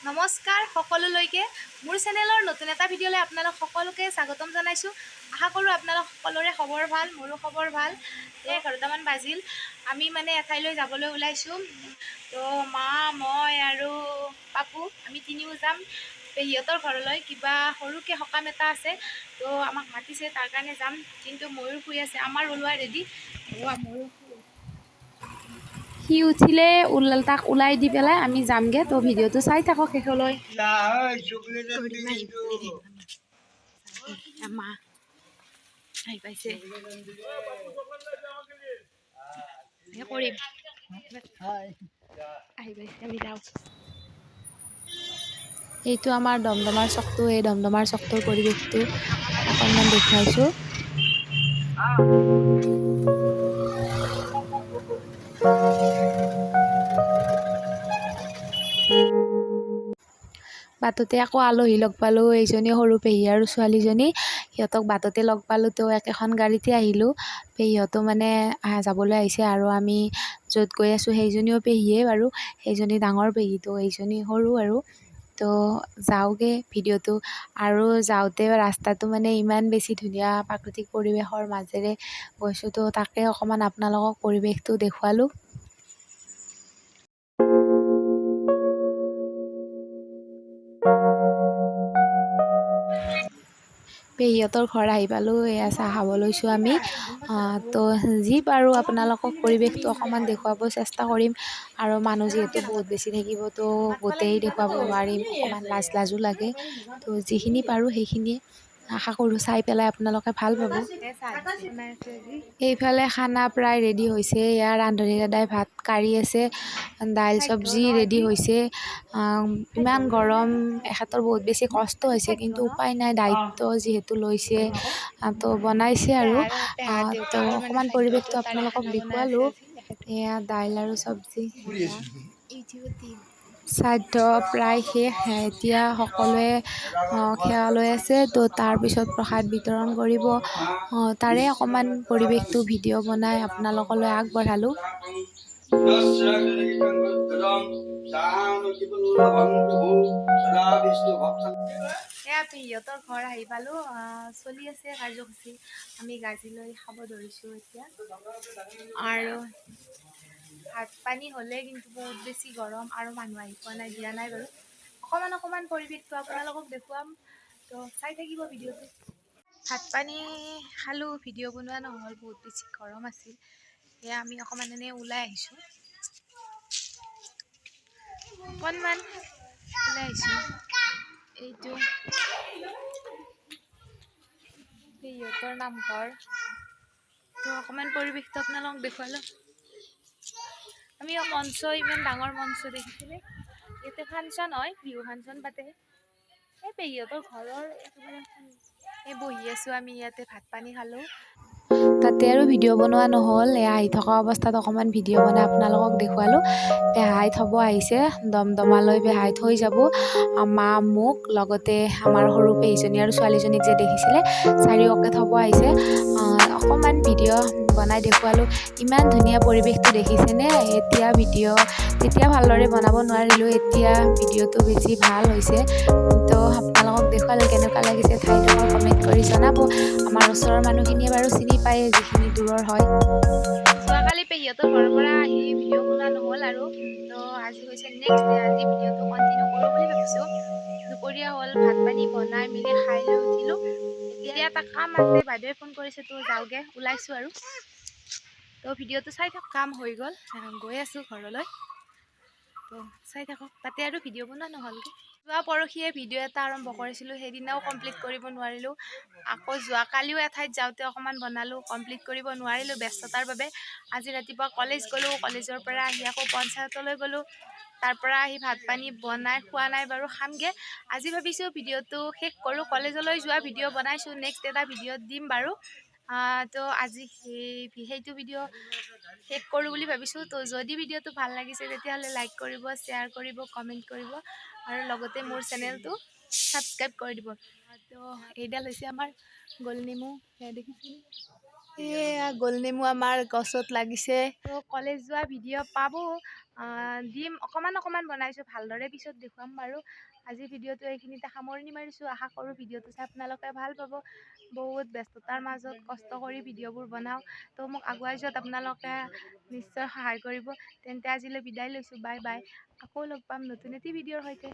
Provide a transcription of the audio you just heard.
নমস্কাৰ সকলোলৈকে, মোৰ চেনেলৰ নতুন এটা ভিডিঅ'লৈ আপোনালোক সকলোকে স্বাগতম জনাইছোঁ। আশা কৰোঁ আপোনালোক সকলোৰে খবৰ ভাল, মোৰো খবৰ ভাল। 11টামান বাজিল, আমি মানে এঠাইলৈ যাবলৈ ওলাইছোঁ। তো মা, মই আৰু পাপু আমি তিনিও যাম পেহীহঁতৰ ঘৰলৈ। কিবা সৰুকৈ সকাম এটা আছে, তো আমাক মাতিছে, তাৰ কাৰণে যাম। কিন্তু ময়ূৰ শুই আছে, আমাৰ ওলোৱা ৰেডি। ময়ূৰ সি উঠিলে তাক ওলাই দি পেলাই আমি যামগৈ। তো ভিডিঅ'টো চাই থাকক শেষলৈ। মা আহি পাইছে, কৰিম আহি পাইছে, আমি যাওঁ। এইটো আমাৰ দমদমাৰ চকটো। এই দমদমাৰ চকটোৰ পৰিৱেশটো অকণমান দেখুৱাইছোঁ। বাটতে আকৌ আলহী লগ পালোঁ, এইজনী সৰু পেহী আৰু ছোৱালীজনী, সিহঁতক বাটতে লগ পালোঁ। তো একেখন গাড়ীতে আহিলোঁ। পেহীহঁতো মানে যাবলৈ আহিছে আৰু আমি য'ত গৈ আছোঁ সেইজনীও পেহীয়ে বাৰু, সেইজনী ডাঙৰ পেহী, তো এইজনী সৰু আৰু। তো যাওঁগৈ ভিডিঅ'টো। আৰু যাওঁতে ৰাস্তাটো মানে ইমান বেছি ধুনীয়া প্ৰাকৃতিক পৰিৱেশৰ মাজেৰে গৈছোঁ, তো তাকে অকণমান আপোনালোকক পৰিৱেশটো দেখুৱালোঁ। পেহীহঁতৰ ঘৰ আহি পালোঁ, এয়া চাহ খাব লৈছোঁ আমি। তো যি পাৰোঁ আপোনালোকক পৰিৱেশটো অকণমান দেখুৱাব চেষ্টা কৰিম। আৰু মানুহ যিহেতু বহুত বেছি থাকিব, তো গোটেই দেখুৱাব নোৱাৰিম, অকণমান লাজ লাজো লাগে। তো যিখিনি পাৰোঁ সেইখিনিয়ে আশা কৰোঁ চাই পেলাই আপোনালোকে ভাল পাব। এইফালে খানা প্ৰায় ৰেডি হৈছে। ইয়াৰ ৰান্ধনী দাদাই ভাত কাঢ়ি আছে, দাইল চব্জি ৰেডি হৈছে। ইমান গৰম, এখেতৰ বহুত বেছি কষ্ট হৈছে, কিন্তু উপায় নাই, দায়িত্ব যিহেতু লৈছে, তো বনাইছে আৰু। তো অকণমান পৰিৱেশটো আপোনালোকক দেখুৱালোঁ। এয়া দাইল আৰু চব্জি। শ্ৰাদ্ধ প্ৰায় শেষ, এতিয়া সকলোৱে সেৱা লৈ আছে। তো তাৰপিছত প্ৰসাদ বিতৰণ কৰিব, তাৰে অকণমান পৰিৱেশটো ভিডিঅ' বনাই আপোনালোকলৈ আগবঢ়ালোঁ। এয়া পেহীহঁতৰ ঘৰ আহি পালোঁ। চলি আছে কাৰ্যসূচী, আমি গাজি লৈ খাব ধৰিছোঁ এতিয়া। আৰু ভাত পানী হ'লে, কিন্তু বহুত বেছি গৰম আৰু মানুহ আহি পোৱা নাই, দিয়া নাই বাৰু। অকণমান অকণমান পৰিৱেশটো আপোনালোকক দেখুৱাম, তো চাই থাকিব ভিডিঅ'টো। ভাত পানী খালোঁ, ভিডিঅ' বনোৱা নহ'ল, বহুত বেছি গৰম আছিল। এয়া আমি অকণমান এনেই ওলাই আহিছোঁ, অকণমান ওলাই আহিছোঁ। এইটো পেহীহঁতৰ নামঘৰ। তো অকণমান পৰিৱেশটো আপোনালোকক দেখুৱালোঁ। আমি মঞ্চ, ইমান ডাঙৰ মঞ্চ দেখিছেনে? ইয়াতে ফাংচন হয়, বিহু ফাংচন পাতে। এই পেহীহঁতৰ ঘৰৰ একেবাৰে এই বহি আছোঁ আমি ইয়াতে, ভাত পানী খালোঁ। তাতে আৰু ভিডিঅ' বনোৱা নহ'ল। এয়া আহি থকা অৱস্থাত অকণমান ভিডিঅ' বনাই আপোনালোকক দেখুৱালোঁ। পেহাই থ'ব আহিছে, দমদমালৈ পেহাই থৈ যাব মা, মোক, লগতে আমাৰ সৰু পেহীজনী আৰু ছোৱালীজনীক যে দেখিছিলে, চাৰিওকে থ'ব আহিছে। অকণমান ভিডিঅ' বনাই দেখুৱালোঁ। ইমান ধুনীয়া পৰিৱেশটো দেখিছেনে? এতিয়া ভিডিঅ' তেতিয়া ভালদৰে বনাব নোৱাৰিলোঁ, এতিয়া ভিডিঅ'টো বেছি ভাল হৈছে। তো আপোনালোকক দেখুৱালোঁ, কেনেকুৱা লাগিছে ঠাইডোখৰ কমেণ্ট কৰি জনাব। আমাৰ ওচৰৰ মানুহখিনিয়ে বাৰু চিনি পায়, যিখিনি দূৰৰ হয়। যোৱাকালি পেহীহঁতৰ ঘৰৰ পৰা আহি ভিডিঅ' বনোৱা নহ'ল আৰু। তো আজি হৈছে নেক্সট ডে, আজি ভিডিঅ'টো কণ্টিনিউ কৰোঁ বুলি ভাবিছোঁ। দুপৰীয়া হ'ল, ভাত পানী বনাই মেলি খাই লৈ উঠিলোঁ। এতিয়া এটা কাম আছে, বাইদেৱে ফোন কৰিছে, তো যাওঁগৈ, ওলাইছোঁ আৰু। তো ভিডিঅ'টো চাই থাকক। কাম হৈ গ'ল, গৈ আছোঁ ঘৰলৈ, তো চাই থাকক। তাতে আৰু ভিডিঅ' বনোৱা নহ'লগৈ। যোৱা পৰহিয়ে ভিডিঅ' এটা আৰম্ভ কৰিছিলোঁ, সেইদিনাও কমপ্লিট কৰিব নোৱাৰিলোঁ। আকৌ যোৱাকালিও এঠাইত যাওঁতে অকণমান বনালোঁ, কমপ্লিট কৰিব নোৱাৰিলোঁ ব্যস্ততাৰ বাবে। আজি ৰাতিপুৱা কলেজ গ'লোঁ, কলেজৰ পৰা আহি আকৌ পঞ্চায়তলৈ গ'লোঁ, তাৰ পৰা আহি ভাত পানী বনাই খোৱা নাই বাৰু, খামগৈ। আজি ভাবিছোঁ ভিডিঅ'টো শেষ কৰোঁ। কলেজলৈ যোৱা ভিডিঅ' বনাইছোঁ, নেক্সট এটা ভিডিঅ' দিম বাৰু। তো আজি সেইটো ভিডিঅ' শেষ কৰোঁ বুলি ভাবিছোঁ। তো যদি ভিডিঅ'টো ভাল লাগিছে তেতিয়াহ'লে লাইক কৰিব, শ্বেয়াৰ কৰিব, কমেণ্ট কৰিব আৰু লগতে মোৰ চেনেলটো ছাবস্ক্ৰাইব কৰি দিব। তো এইডাল হৈছে আমাৰ গোল নেমু, সেয়া দেখিছেনে? এয়া গোল নেমু আমাৰ গছত লাগিছে। তো কলেজ যোৱা ভিডিঅ' পাব। দিম, অকণমান অকণমান বনাইছোঁ, ভালদৰে পিছত দেখুৱাম বাৰু। আজি ভিডিঅ'টো এইখিনিতে সামৰণি মাৰিছোঁ। আশা কৰোঁ ভিডিঅ'টো চাই আপোনালোকে ভাল পাব। বহুত ব্যস্ততাৰ মাজত কষ্ট কৰি ভিডিঅ'বোৰ বনাওঁ, তো মোক আগুৱাই যোৱাত আপোনালোকে নিশ্চয় সহায় কৰিব। তেন্তে আজিলৈ বিদায় লৈছোঁ, বাই বাই। আকৌ লগ পাম নতুন এটি ভিডিঅ'ৰ সৈতে।